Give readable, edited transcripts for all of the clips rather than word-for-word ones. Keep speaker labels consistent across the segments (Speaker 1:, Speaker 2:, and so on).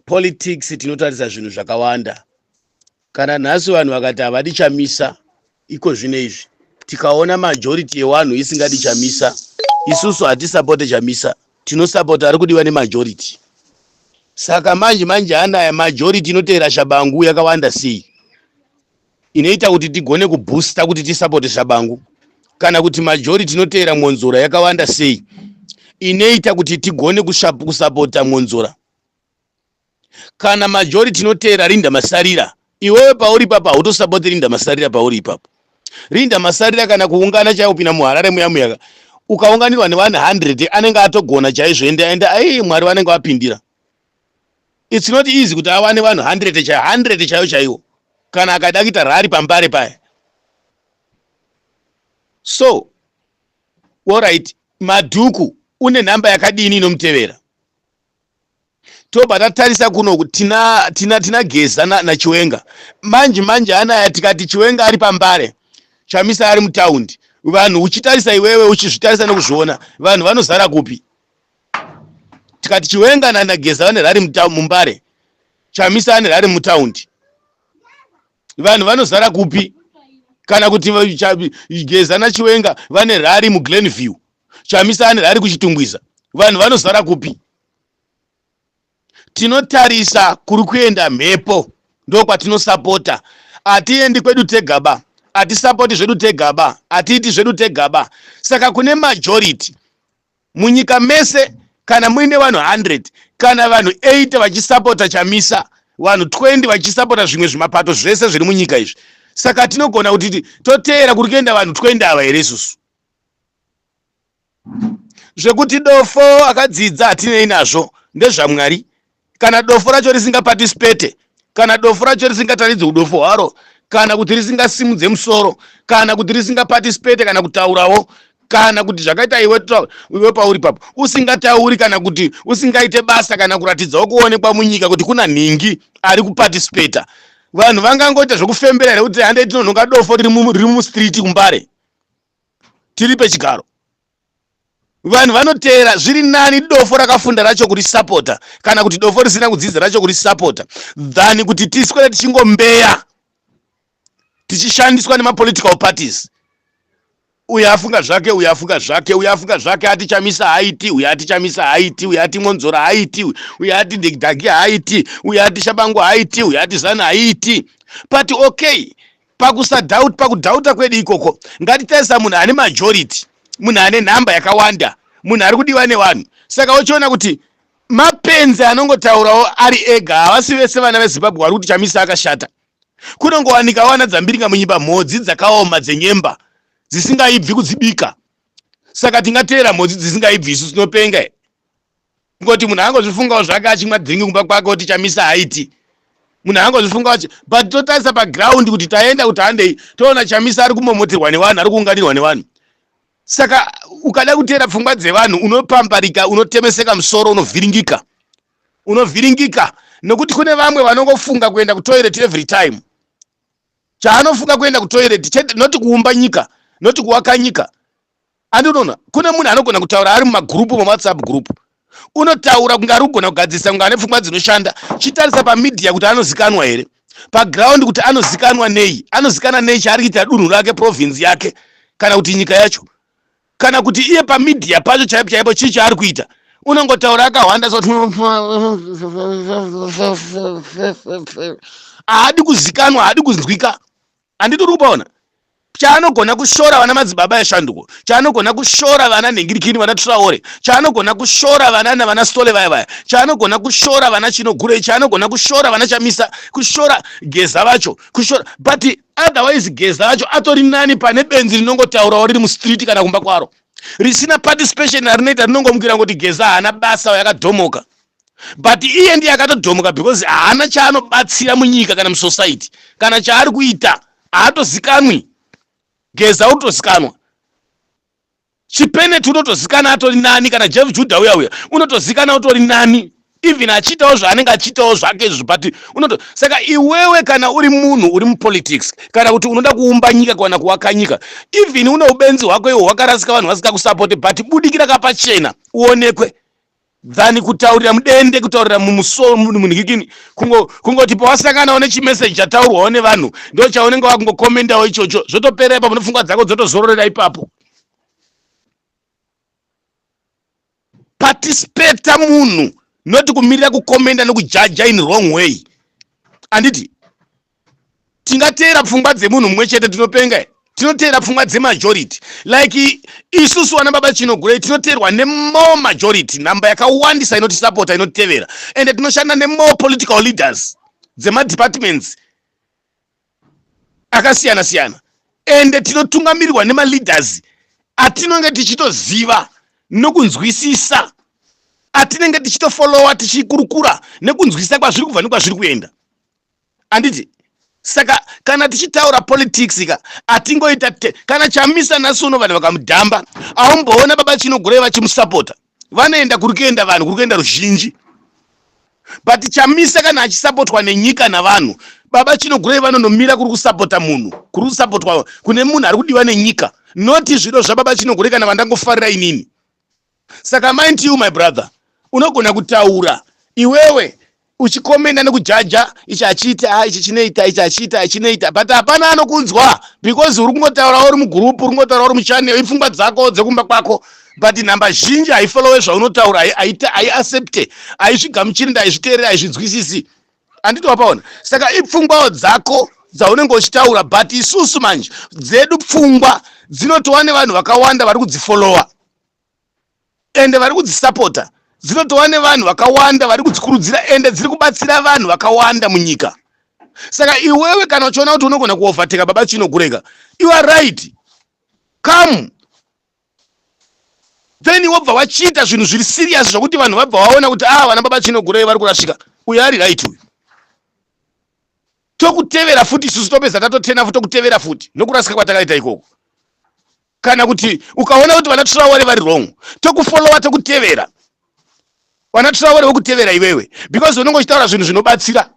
Speaker 1: Politics tinotarisa zvinhu zvakawanda. Kana nhasi vanhu vakati havadi Chamisa iko zvino izvi, tikaona majority yevanhu isingadi Chamisa, isusu hatisapote Chamisa, tinosapota ari kudiwa nemajority. Saka manje manje anaya majority inoteera Shabangu yakawanda sei inoita kuti tigone kuboosta kuti tisapote Shabangu, kana kuti majority inoteera Mwonzora yakawanda sei inoita kuti tigone kusapota Mwonzora, kana majority inoteera Rinda Masarira. Iwewe pauri ipapo hautosapoti Rinda Masarira. Pauri ipapo Rinda Masarira kana kuungana chaiwo kupinda muHarare muya muyaka, ukaunganirwa nevanhu 100 anenge atogona chaizvo. Ende ende ai, Mwari vanenge vapindira. It's not easy kuti awane vanhu 100 chaiyo, 100 chaiyo chaiwo, kana akada kuita rally paMbare paya. So alright, Madhuku une nhamba yakadini inomutevera? Tobva tatarisa kunoku, tina Geza naChiwenga. Manje manje anaya, tikati Chiwenga ari paMbare, Chamisa ari mutaundi, vanhu uchitarisa iwewe, uchizvitarisa nekuzviona, vanhu vanozara kupi? Tikati Chiwenga naGeza vane rally muMbare, Chamisa ane rally mutaundi, vanhu vanozara kupi? Kana kuti Geza naChiwenga vane rally muGlenview, Chamisa ane rally kuChitungwiza, vanhu vanozara kupi? Tinotarisa kuri kuenda mhepo, ndokwatinosapota. Hatiendi kwedu tegaba, hatisapoti zvedu tegaba, hatiiti zvedu tegaba. Saka kune majority munyika mese, kana muine vanhu 100, kana vanhu 80 vachisapota Chamisa, vanhu 20 vachisapota zvimwe zvimapato zvese zviri munyika izvi, saka tinogona kuti toteera kuri kuenda vanhu 20 ava here isusu? Zvekuti dofo akadzidza hatinei nazvo, ndezvaMwari. Kana dofo racho risingaparticipate, kana dofo racho risingataridzi udofo hwaro, kana kuti risingasimudze musoro, kana kuti risingaparticipate, kana kutaurawo, kana kuti zvakaita iwe, iwe pauri papo usingatauri, kana kuti usingaite basa, kana kuratidzawo kuonekwa munyika kuti kuna nhingi ari kuparticipata, vanhu vangangoita zvekufembera here kuti handei tinonhonga dofo riri mustreet kuMbare tiri pechigaro? Vanhu vanoteera zviri nani dofo rakafunda racho kurisapota, kana kuti dofo risina kudzidza racho kurisapota, than kuti tiswere tichingombeya tichishandiswa nemapolitical parties. Uyo afunga zvake, uyo afunga zvake, uyo afunga zvake, ati Chamisa haiti, uyo ati Chamisa haiti, uyo ati Mwonzora haiti, uyo ati Dhagi haiti, uyo ati Shabangu haiti, uyo ati Zana haiti. But okay, pakusadoubt, pakudoubta kwedu ikoko, ngatitarisa munhu ane majority, munhu ane nhamba yakawanda, munhu ari kudiwa nevanhu. Saka uchiona kuti mapenzi anongotaurawo ari ega, havasi vese vana veZimbabwe vari kuti Chamisa akashata. Kunongowanika wana dzambiringa munyimba, mhodzi dzakaoma dzenyemba dzisingaibvi kudzibika. Saka tingateera mhodzi dzisingaibvi isu? Tinopenga here? Ngoti munhu angozvifungawo zvake achimwa drink kumba kwake kuti Chamisa haiti, munhu angozvifungawo. But totarisa paground kuti taenda kuti handei, toona Chamisa ari kumomoterwa nevanhu, ari kuunganirwa nevanhu. Saka ukada kuteera pfungwa dzevanhu unopambarika, unotemeseka musoro, unovhiringika, unovhiringika, nekuti kune vamwe vanongofunga kuenda kutoilet every time. Chaanofunga kuenda kutoilet chete, noti kuumba nyika, noti kuwaka nyika. Andinoona kune munhu anogona kutaura ari mumagurupu, mumaWhatsApp group, unotaura kunge ari kugona kugadzirisa, kunge ane pfungwa dzinoshanda. Chitarisa pamedia kuti anozikanwa here, paground kuti anozikanwa nei, anozikanwa nei chaari kuita dunhu rake, province yake, kana kuti nyika yacho, kana kuti iye pamedia pacho chaipo chaipo chii chaari kuita. Unongotaura akahwanda, so haadi kuzikanwa, haadi kunzwika. Handiti uri kupaona? Chaanogona kushora vana madzibaba eshanduko, chaanogona kushora vana nhingirikini, vana Traore, chaanogona kushora vana navana Stole vaya vaya, chaanogona kushora vana Chinogurei, chaanogona kushora vana Chamisa, kushora Geza vacho, kushora. But otherwise Geza vacho atori nani pane benzi rinongotaurawo riri mustreet kana kumba kwaro, risina participation arinoita, rinongomukira ngoti Geza haana basa, yakadhomoka. But iye ndiye akatodhomoka because haana chaanobatsira munyika kana musociety, kana chaari kuita haatozikanwi. Geza unotozikanwa, Chipeneti unotozikana, atori nani. Kana Jeff Judah uya uya unotozikana, utori nani, even achiitawo zvaanenge achiitawo zvake izvo, but unoto. Saka iwewe kana uri munhu uri mupolitics, kana kuti unoda kuumba nyika kana kuwaka nyika, even une ubenzi hwako iwo hwakarasika, vanhu vasingakusapoti, but budikira kapachena uonekwe. Than kutaurira mudende, kutaurira mumusoro munhikikini, kungoti pawasanganawo nechimeseji chataurwawo nevanhu, ndo chaunenge wakungokomendawo ichocho, zvotopera ipapo, nopfungwa dzako dzotozororera ipapo. Participata munhu, noti kumirira kukomenda nekujaja in wrong way. Handiti tingateera pfungwa dzemunhu mumwe chete? Tinopenga? Tinoteera pfungwa dzemajority. Like isusu vana Baba Chinogurei, tinoteerwa nemore majority, nhamba yakawandisa inotisapota, inotevera, ende tinoshanda nemore political leaders dzemadepartments akasiyana siyana, ende tinotungamirirwa nemaleaders atinonge tichitoziva nokunzwisisa, atinenge tichitofolowa, tichikurukura nekunzwisisa kwazviri kubva nekwazviri kuenda. Handiti saka kana tichitaura politics ka, atingoita kana Chamisa nhasi uno vanhu vakamudhamba, aumboona Baba Chinogurei vachimusapota. Vanoenda kuri kuenda vanhu, kuri kuenda ruzhinji. But Chamisa kana achisapotwa nenyika navanhu, Baba Chinogurei vanonomira kuri kusapota munhu, kuri kusapotwa, kune munhu ari kudiwa nenyika, noti zvido zvaBaba Chinogurei kana vandangofarira inini. Saka mind you, my brother, unogona kutaura iwewe uchikomenda nekujaja, ichi achiita, ichi chinoita, ichi achiita, chinoita, but hapana anokunzwa because uri kungotaura uri mugurupu, uri kungotaura uri muchannel, ipfungwa dzako dzekumba kwako. But nhamba zhinji haifolowe zvaunotaura, haiaccepte, haizvigamuchiri, ndaizviteerera, haizvinzwisisi. Handiti wapaona? Saka ipfungwawo dzako dzaunenge uchitaura, but isusu manje dzedu pfungwa dzinotova nevanhu vakawanda vari kudzifolowa ende vari kudzisapota, dzinotova nevanhu vakawanda vari kudzikurudzira, ende dziri kubatsira vanhu vakawanda munyika. Saka iwewe kana uchiona kuti unogona kuovateka Baba Chinogureka, you are right, come then wobva wachiita zvinhu zviri serious zvokuti vanhu vabva vaona kuti, ah, vana Baba Chinogurei vari kurasvika, uyo ari right uyu, tokutevera futi. Isusu topedza tatotena futi, tokutevera futi nokurasika kwatakaita ikoko. Kana kuti ukaona kuti vana Traore vari wrong, tokufolowa, tokutevera. Vana Traore vokutevera iwewe because unenge uchitaura zvinhu zvinobatsira.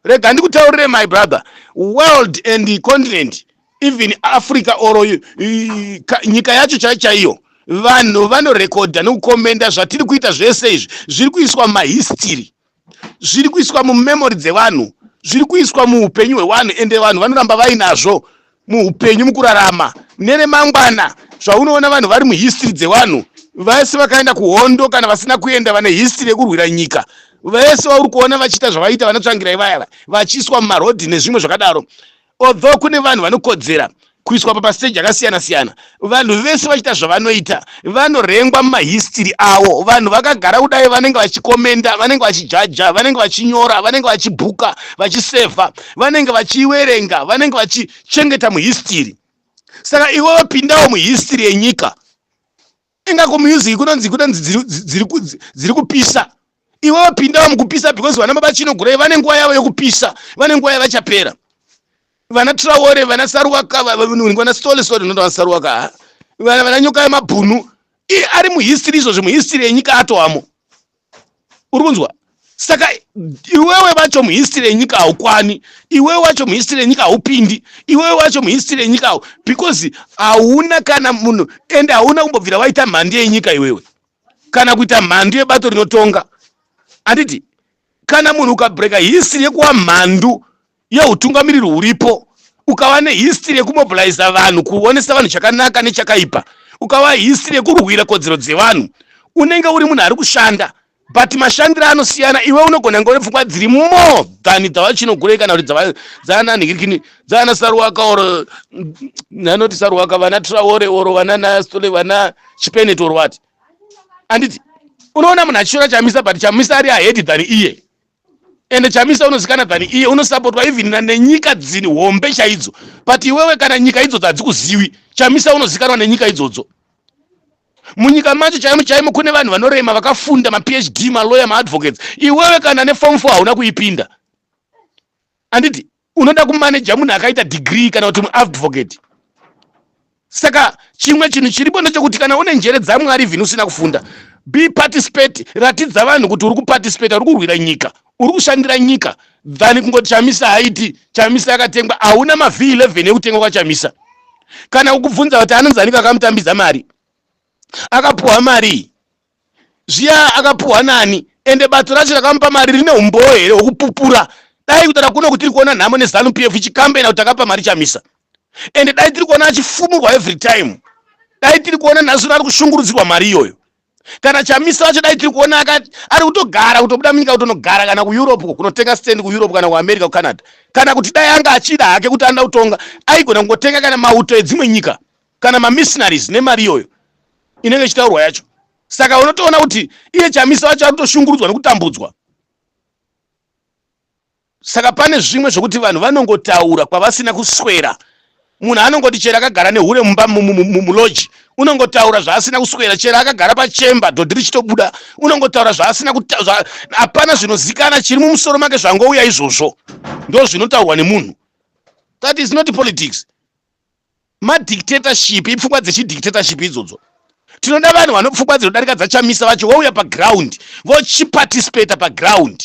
Speaker 1: Rega ndikutaurire, my brother, world and continent, even Africa or nyika yacho chaiyo chaiyo, vanhu vanorekodha nekukomenda zvatiri kuita. Zvese izvi zviri kuiswa mumahistory, zviri kuiswa mumemory dzevanhu, zviri kuiswa muupenyu hwevanhu, ende vanhu vanoramba vainazvo muupenyu, mukurarama neremangwana. Zvaunoona vanhu vari muhistory dzevanhu vese vakaenda kuhondo kana vasina kuenda, vane history yekurwira nyika, vese vauri kuona vachiita zvavaita, vanaTsvangirai vaya vachiiswa mumarodhi nezvimwe zvakadaro, although kune vanhu vanokodzera kuiswa pamasiteji akasiyana siyana, vanhu vese vachiita zvavanoita vanorengwa mumahistory avo. Vanhu vakagara kudai, vanenge vachikomenda, vanenge vachijaja, vanenge vachinyora, vanenge vachibhuka, vachisevha, vanenge vachiverenga, vanenge vachichengeta muhistory. Saka iwe wapindawo muhistory yenyika. Inga kumusic kunonzi dziri kupisa, iwe wapindawo mukupisa because vana Baba Chinogurei vane nguva yavo yekupisa, vane nguva yavachapera. Vana Traore, vana Saruwaka, vana Stole, sorry, not vana Saruwaka, vana Nyoka yemabhunu ari muhistory izvozvo, muhistory yenyika atoamo. Uri kunzwa? Saka iwewe vacho muhistory yenyika haukwani, iwewe wacho muhistory yenyika haupindi, iwewe wacho muhistory yenyika hau, because hauna kana munhu, ende hauna kumbobvira waita mhandu yenyika iwewe, kana kuita mhandu yebato rinotonga. Handiti kana munhu ukabreka history yekuva mhandu yeutungamiriri huripo, ukava nehistory yekumobiliza vanhu, kuonesa vanhu chakanaka nechakaipa, ukava history yekurwira kodzero dzevanhu, unenge uri munhu ari kushanda, but mashandiro anosiyana. Iwe unogona kunge une pfungwa dziri more than dzavaChinogurei kana kuti dzaana nhikirikini, dzaana Saruwaka or nanoti Saruwaka, vana Traore or vana Nastole, vana Chipeneti or what. Handiti unoona munhu achishora Chamisa, but Chamisa ari ahead than iye, ende Chamisa unozikana than iye, unosapotwa even nenyika dzini hombe chaidzo, but iwewe kana nyika idzodzo hadzikuziwi. Chamisa unozikanwa nenyika idzodzo. Munyika macho chaimo chaimo kune vanhu vanorema, vakafunda, maPhD, malawyer, maadvocates. Iwewe kana neform 4 hauna kuipinda. Handiti unoda kumaneja munhu akaita degree kana kuti muadvocate? Saka chimwe chinhu chiripo ndechekuti kana une njere dzaMwari, even usina kufunda, be participate, ratidza vanhu kuti uri kuparticipate, uri kurwira nyika, uri kushandira nyika, than kungoti Chamisa haiti, Chamisa akatengwa. Hauna maV11 ekutengwa kwaChamisa. Kana kukubvunza kuti anonzi anika akamutambidza mari, akapuhwa mari. Zviya akapuhwa nani? Ende bato racho rakamupa mari rine umbowo here hwekupupura? Dai kutaura kuno kuti tiri kuona nhamo neZanu PF ichikambena kuti takapa mari Chamisa. Ende dai tiri kuona achifumurwa every time. Dai tiri kuona nhasi ari kushungurudzirwa mari iyoyo. Kana Chamisa wacho dai tiri kuona ari kutogara kutobuda munyika kutonogara kana kuEurope kunotenga stand kuEurope kana kuAmerica kuCanada. Kana kuti dai anga achida hake kuti anoda kutonga aigona kungotenga kana mauto edzimwe nyika kana mamissionaries nemari iyoyo inenge ichitaurwa yacho. Saka unotoona kuti iye Chamisa wacho ari kutoshungurudzwa nekutambudzwa. Saka pane zvimwe zvokuti vanhu vanongotaura kwavasina kuswera. Munhu anongoti chero akagara nehure mumba muloji unongotaura zvaasina kuswera, chero akagara pachemba dhodhi richitobuda unongotaura zvaasina, hapana zvinozikana chiri mumusoro make, zvangouya izvozvo ndo zvinotaurwa nemunhu. That is not politics. Madictatorship, ipfungwa dzechidictatorship idzodzo. Tinoda vanhu vano pfungwa dzinodarika dzaChamisa vacho, vouya paground vochiparticipata paground.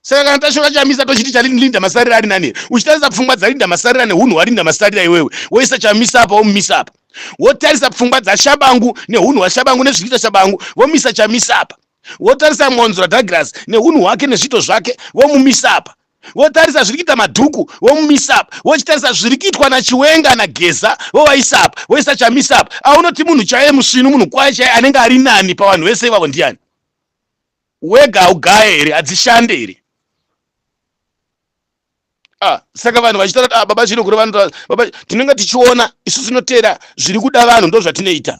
Speaker 1: Saka kana tashora Chamisa, tochiti chaLinda Masarira ari nani? Uchitarisa pfungwa dzaLinda Masarira neunhu hwaLinda Masarira, iwewe woisa Chamisa apa, womumisa apa. Wotarisa pfungwa dzaShabangu neunhu hwaShabangu nezviriita Shabangu, vomisa Chamisa apa. Wotarisa Mwonzora Douglas neunhu hwake nezviito zvake, vomumisa apa. Votarisa zviri kuita Madhuku, vomumisa apa. Vochitarisa zviri kuitwa naChiwenga naGeza, vovaisa apa, voisa Chamisa apa. Aunoti munhu chaiye musvinu, munhu kwaye chaiye anenge ari nani pavanhu vese ivavo ndiani? Wega haugaye here? Hadzishande here? Ah, saka vanhu vachitaura, ah, baba chino kuri vanhu baba, tinenge tichiona isu tinoteera zviri kuda vanhu, ndo zvatinoita.